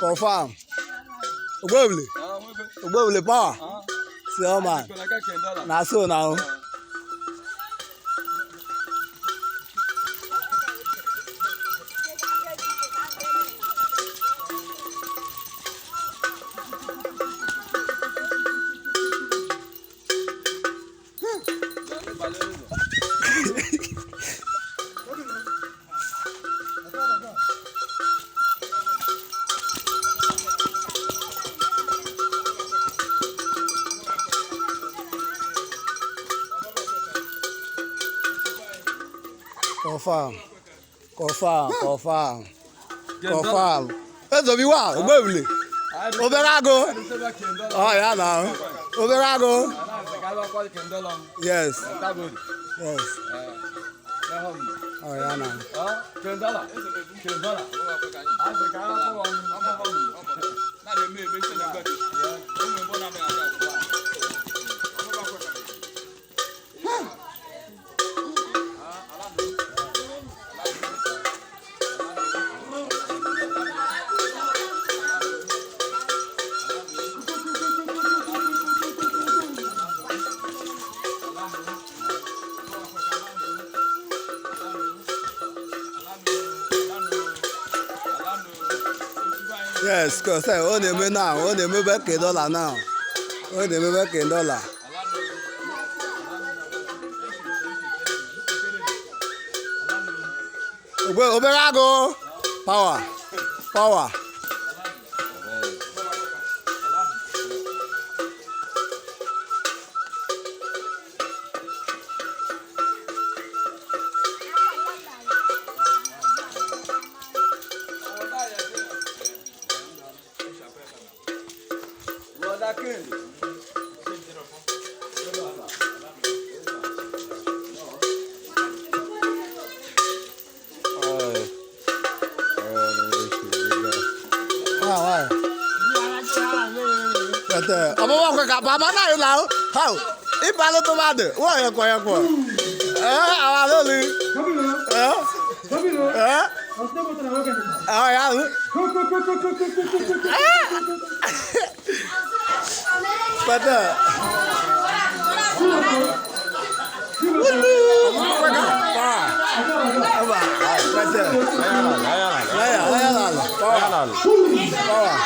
Confirm. Ogbebili. Ogbebili power. See oh man. Na so now. Confirm. Confirm. Confirm. Confirm. Ezobi wa Ogbebili. Obere agụ. Oh ya na. Obere agụ. Yes. Yes. Oh ya na. Yes, cause ọ na-eme now, ọ na-emebe ke dollar now. Ọ na-emebe ke dollar. Ogbe obere agụ. Power. Power. Why, why? But, ọmọ wọn kọ ka bàbá náà yìí làwọn how ìbálò tó bá dé wọ́n yẹ kọ́ yẹ kọ́ ẹ àwọn àlọ́ ni ẹ ẹ àwọn yà lù. But, power, power,